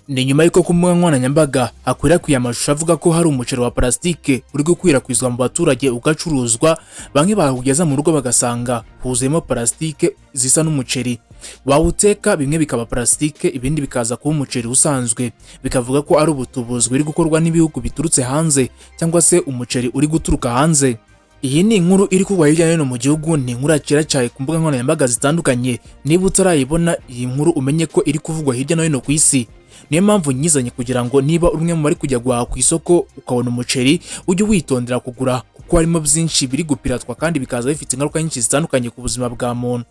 Ni nyuma y'uko ku mbuga nkoranyambaga hakwirakwiye amashusho avuga ko hari umuceri wa parasitike uri gukwirakwizwa mu baturage ugacuruzwa, bamwe bawugeza mu rugo bagasanga huzuyemo parasitike zisa n'umuceri, wawuteka bimwe bikaba parasitike ibindi bikaza kuba umuceri usanzwe, bikavuga ko ari ubutubuzi buri gukorwa n'ibihugu biturutse hanze cyangwa se umuceri uri guturuka hanze. Iyi ni inkuru iri kuvugwa hirya no hino mu gihugu, ni inkuru yakira cyane ku mbuga nkoranyambaga zitandukanye. Niba utarayibona iyi nkuru umenye ko iri kuvugwa hirya no hino ku isi. Niyo mpamvu nyizanye kugira ngo niba umwe mu bari kujya guhaha ku isoko ukabona umuceri ujye witondera kugura, kuko harimo byinshi biri gupiratwa kandi bikaza bifite ingaruka nyinshi zitandukanye ku buzima bwa muntu.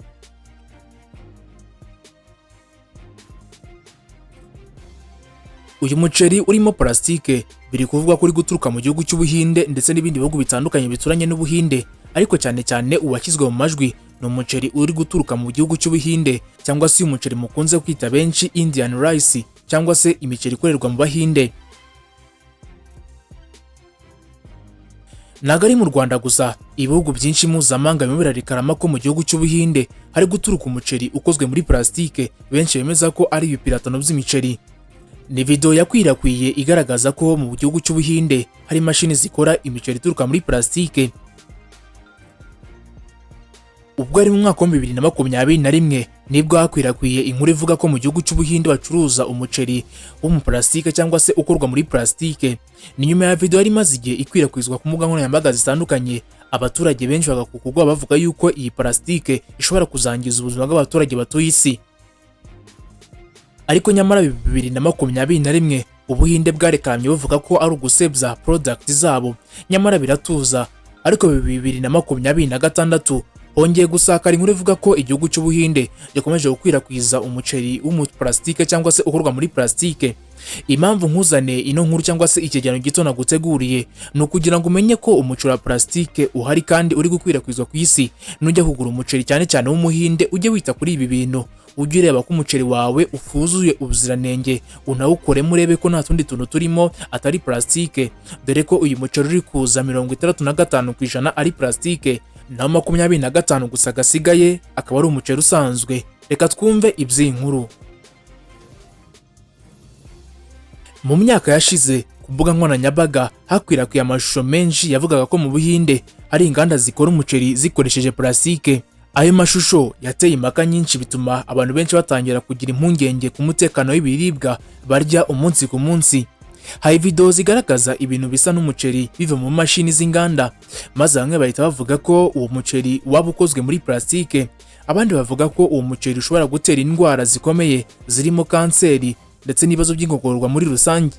Uyu muceri urimo parasitike biri kuvugwa ko uri guturuka mu gihugu cy'Ubuhinde ndetse n'ibindi bihugu bitandukanye bituranye n'Ubuhinde, ariko cyane cyane uwashyizwe mu majwi ni umuceri uri guturuka mu gihugu cy'Ubuhinde, cyangwa se umuceri mukunze kwita benshi Indian rice, cyangwa se imiceri ikorerwa mu Bahinde. Ntabwo ari mu Rwanda gusa, ibihugu byinshi mpuzamahanga birimo birarikarama ko mu gihugu cy'Ubuhinde hari guturuka umuceri ukozwe muri parasitike, benshi bemeza ko ari ibipiratano by'imiceri. Ni video yakwirakwiye igaragaza ko mu gihugu cy'Ubuhinde hari imashini zikora imiceri ituruka muri parasitike. Ubwo ari mu mwaka wa 2021 nibwo hakwirakwiye inkuru ivuga ko mu gihugu cy'Ubuhinde bacuruza umuceri wo mu parasitike cyangwa se ukorwa muri parasitike. Ni nyuma ya video yari imaze igihe ikwirakwizwa ku mbuga nkoranyambaga zitandukanye, abaturage benshi bagakuka ubwoba bavuga yuko iyi parasitike ishobora kuzangiza ubuzima bw'abaturage batuye isi. Ariko nyamara 2021 Ubuhinde bwarekamye buvuga ko ari ugusebya product zabo, nyamara biratuza. Ariko 2026 hongeye gusakara inkuru ivuga ko igihugu cy'Ubuhinde gikomeje gukwirakwiza umuceri w'umuparasitike cyangwa se ukorwa muri parasitike. Impamvu nkuzane ino nkuru cyangwa se icyegeranyo gito naguteguriye ni ukugira ngo umenye ko umuceri wa parasitike uhari kandi uri gukwirakwizwa ku isi. Nujya kugura umuceri cyane cyane w'Umuhinde ujye wita kuri ibi bintu, ujye ureba ko umuceri wawe ufuzuye ubuziranenge, unawukoremo urebe ko nta tundi tuntu turimo atari parasitike, dore ko uyu muceri uri kuza 65% ari parasitike, naho 25 gusa gasigaye akaba ari umuceri usanzwe. Reka twumve iby'iyi nkuru. Mu myaka yashize ku mbuga nkoranyambaga hakwirakwiye amashusho menshi yavugaga ko mu Buhinde hari inganda zikora umuceri zikoresheje parasitike. Ayo mashusho yateye impaka nyinshi bituma abantu benshi batangira kugira impungenge ku mutekano w'ibiribwa barya umunsi ku munsi. Hari video zigaragaza ibintu bisa n'umuceri biva mu mashini z'inganda, maze bamwe bahita bavuga ko uwo muceri waba ukozwe muri parasitike, abandi bavuga ko uwo muceri ushobora gutera indwara zikomeye zirimo kanseri ndetse n'ibibazo by'igogorwa muri rusange.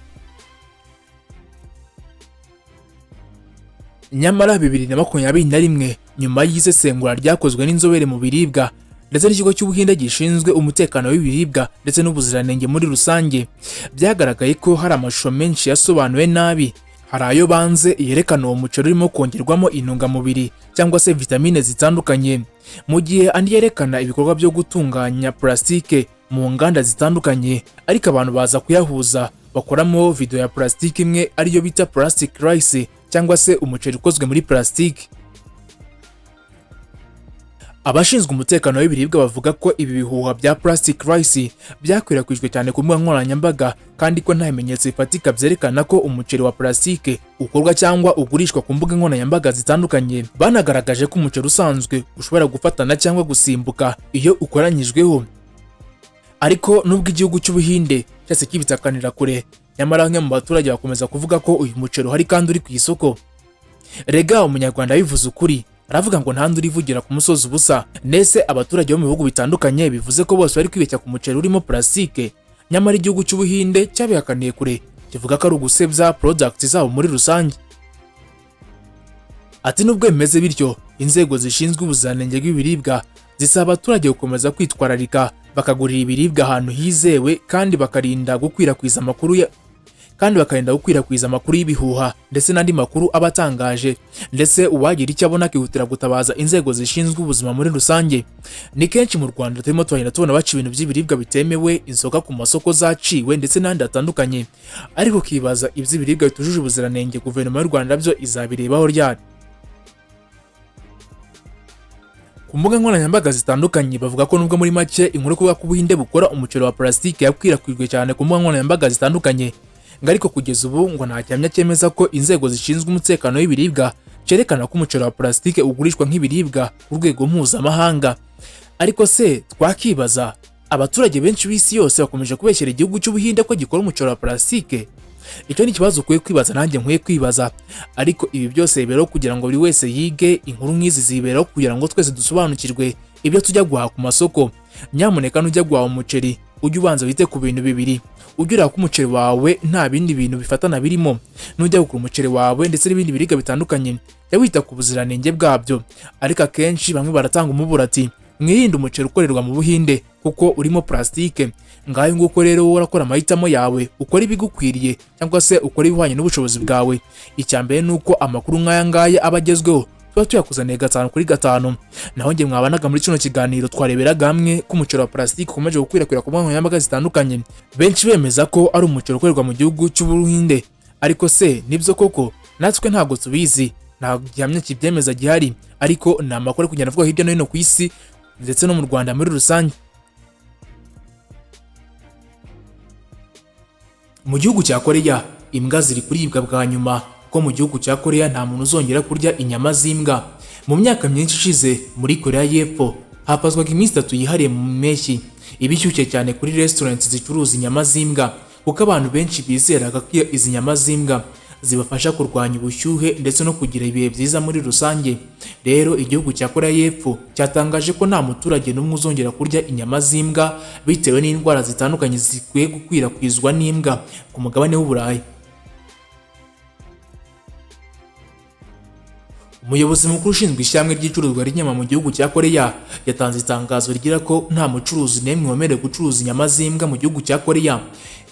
Nyamara 2021 nyuma y'isesengura ryakozwe n'inzobere mu biribwa ndetse n'ikigo cy'Ubuhinde gishinzwe umutekano w'ibiribwa ndetse n'ubuziranenge muri rusange, byagaragaye ko hari amashusho menshi yasobanuwe nabi. Hari ayo banze yerekana uwo muceri urimo kongerwamo intungamubiri cyangwa se vitamine zitandukanye, mu gihe andi yerekana ibikorwa byo gutunganya parasitike mu nganda zitandukanye, ariko abantu baza kuyahuza bakoramo video ya parasitike imwe ariyo bita plastic rice cyangwa se umuceri ukozwe muri parasitike. Abashinzwe umutekano w'ibiribwa bavuga ko ibi bihuha bya plastic rice byakwirakwijwe cyane ku mbuga nkoranyambaga, kandi ko nta bimenyetso bifatika byerekana ko umuceri wa parasitike ukorwa cyangwa ugurishwa ku mbuga nkoranyambaga zitandukanye. Banagaragaje ko umuceri usanzwe ushobora gufatana cyangwa gusimbuka iyo ukoranyijweho. Ariko nubwo igihugu cy'Ubuhinde cyose kibitakanira kure, nyamara bamwe mu baturage bakomeza kuvuga ko uyu muceri uhari kandi uri ku isoko. Rega umunyarwanda yabivuze ukuri, aravuga ngo nta nduru ivugira ku musozi ubusa. Nese abaturage bo mu bihugu bitandukanye bivuze ko bose bari kwibeshya ku muceri urimo parasitike, nyamara igihugu cy'Ubuhinde cyabihakaniye kure, kivuga ko ari ugusebya product zabo muri rusange. Ati nubwo bimeze bityo, inzego zishinzwe ubuziranenge bw'ibiribwa zisaba abaturage gukomeza kwitwararika, bakagurira ibiribwa ahantu hizewe, kandi bakarinda gukwirakwiza amakuru ya kandi bakarinda gukwirakwiza amakuru y'ibihuha ndetse n'andi makuru aba atangaje, ndetse uwagira icyo abona akihutira gutabaza inzego zishinzwe ubuzima muri rusange. Ni kenshi mu Rwanda turimo turagenda tubona baca ibintu by'ibiribwa bitemewe, inzoga ku masoko zaciwe ndetse n'ahandi hatandukanye, ariko ukibaza iby'ibiribwa bitujuje ubuziranenge guverinoma y'u Rwanda byo izabirebaho ryari. Ku mbuga nkoranyambaga zitandukanye bavuga ko nubwo muri make inkuru kuvuga ko Ubuhinde bukora umuceri wa plastique yakwirakwijwe cyane ku mbuga nkoranyambaga zitandukanye, ngo ariko kugeza ubu ngo nta gihamya cyemeza ko inzego zishinzwe umutekano w'ibiribwa cyerekana ko umuceri wa plastique ugurishwa nk'ibiribwa ku rwego mpuzamahanga. Ariko se twakibaza, abaturage benshi b'isi yose bakomeje kubeshyera igihugu cy'Ubuhinde ko gikora umuceri wa plastique? Icyo ni ikibazo ukwiye kwibaza, nanjye nkwiye kwibaza. Ariko ibi byose biberaho kugira ngo buri wese yige. Inkuru nk'izi ziberaho kugira ngo twese dusobanukirwe ibyo tujya guhaha ku masoko. Nyamuneka nujya guhaha umuceri, ujye ubanza wite ku bintu bibiri: ujye ureba ko umuceri wawe nta bindi bintu bifatana birimo. Nujya kugura umuceri wawe ndetse n'ibindi biribwa bitandukanye, jya wita ku buziranenge bwabyo. Ariko akenshi bamwe baratanga umuburo ati: "Mwirinde umuceri ukorerwa mu Buhinde kuko urimo plastique." Ngayo nguko rero, wowe urakora amahitamo yawe, ukora ibigukwiriye cyangwa se ukora ibihwanye n'ubushobozi bwawe. Icya mbere ni uko amakuru nk'aya ngaya aba agezweho, tuba tuyakuzaniye gatanu kuri gatanu. Naho njye mwabanaga muri kino kiganiro, twareberaga hamwe ko umuceri wa plastique ukomeje gukwirakwira ku mbuga nkoranyambaga zitandukanye, benshi bemeza ko ari umuceri ukorerwa mu gihugu cy'Ubuhinde. Ariko se nibyo koko? Natwe ntabwo tubizi, nta gihamya kibyemeza gihari, ariko ni amakuru ari kugenda avugwa hirya no hino ku isi ndetse no mu Rwanda muri rusange. Mu gihugu cya Koreya imbwa ziri kuribwa bwa nyuma, ko mu gihugu cya Koreya nta muntu uzongera kurya inyama z'imbwa. Mu myaka myinshi ishize, muri Koreya y'Epfo hafazwaga iminsi 3 yihariye mu mpeshyi iba ishyushye cyane kuri restaurants zicuruza inyama z'imbwa, kuko abantu benshi bizeraga ko izi nyama z'imbwa zibafasha kurwanya ubushyuhe ndetse no kugira ibihe byiza muri rusange. Rero igihugu cya Koreya y'Epfo cyatangaje ko nta muturage n'umwe uzongera kurya inyama z'imbwa bitewe n'indwara zitandukanye zikwiye gukwirakwizwa n'imbwa ku mugabane w'Uburayi. Umuyobozi mukuru ushinzwe ishyirahamwe ry'icuruzwa ry'inyama mu gihugu cya Koreya yatanze itangazo rigira ko nta mucuruzi n'umwe wemerewe gucuruza inyama z'imbwa mu gihugu cya Koreya.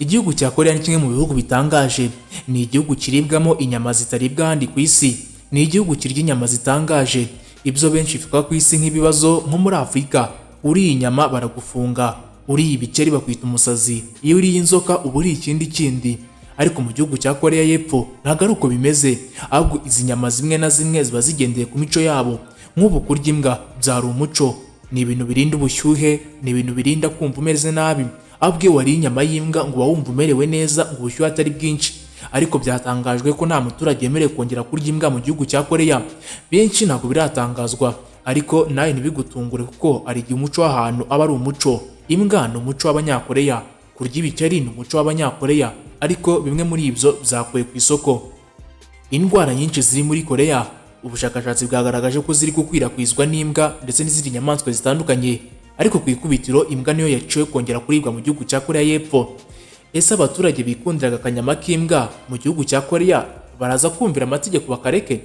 Igihugu cya Koreya ni kimwe mu bihugu bitangaje. Ni igihugu kiribwamo inyama zitaribwa ahandi ku isi. Ni igihugu kirya inyama zitangaje. Ibyo benshi bivuga ku isi nk'ibibazo, nko muri Afurika, uriye inyama baragufunga, uriye ibikeri bakwita umusazi, iyo uriye inzoka uba uriye ikindi kindi. Ariko mu gihugu cya Koreya y'Epfo ntabwo ari uko bimeze, ahubwo izi nyama zimwe na zimwe ziba zigendeye ku mico yabo. Nk'ubu kurya imbwa byari umuco, ni ibintu birinda ubushyuhe, ni ibintu birinda kumva umeze nabi. Ahubwo iyo wariye inyama y'imbwa ngo uba wumva umerewe neza, ngo ubushyuhe atari bwinshi. Ariko byatangajwe ko nta muturage wemerewe kongera kurya imbwa mu gihugu cya Koreya. Benshi ntabwo biratangazwa, ariko nawe ntibigutungure kuko hari igihe umuco w'ahantu aba ari umuco. Imbwa ni umuco w'Abanyakoreya, kurya ibikeri ni umuco w'Abanyakoreya, ariko bimwe muri ibyo byakuwe ku isoko. Indwara nyinshi ziri muri Koreya, ubushakashatsi bwagaragaje ko ziri gukwirakwizwa n'imbwa ndetse n'izindi nyamaswa zitandukanye, ariko ku ikubitiro imbwa niyo yaciwe kongera kuribwa mu gihugu cya Koreya y'Epfo. Ese abaturage bikundiraga akanyama k'imbwa mu gihugu cya Koreya baraza kumvira amategeko bakareke?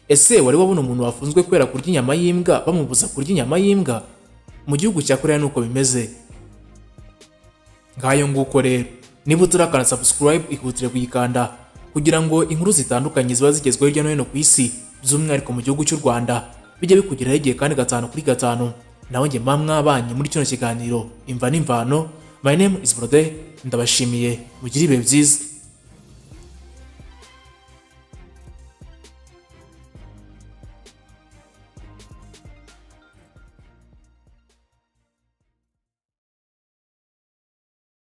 Ese wari wabona umuntu wafunzwe kubera kurya inyama y'imbwa bamubuza kurya inyama y'imbwa? Mu gihugu cya Koreya nuko bimeze. Ngayo nguko rero, niba utarakanda subscribe, ihutire kuyikanda kugira ngo inkuru zitandukanye ziba zigezweho hirya no hino ku isi, by'umwihariko mu gihugu cy'u Rwanda, bijye bikugeraho igihe kandi gatanu kuri gatanu. Nawe njye mba mwabanye muri kino kiganiro Imva n'Imvano. My name is Brode, ndabashimiye, mugire ibihe byiza.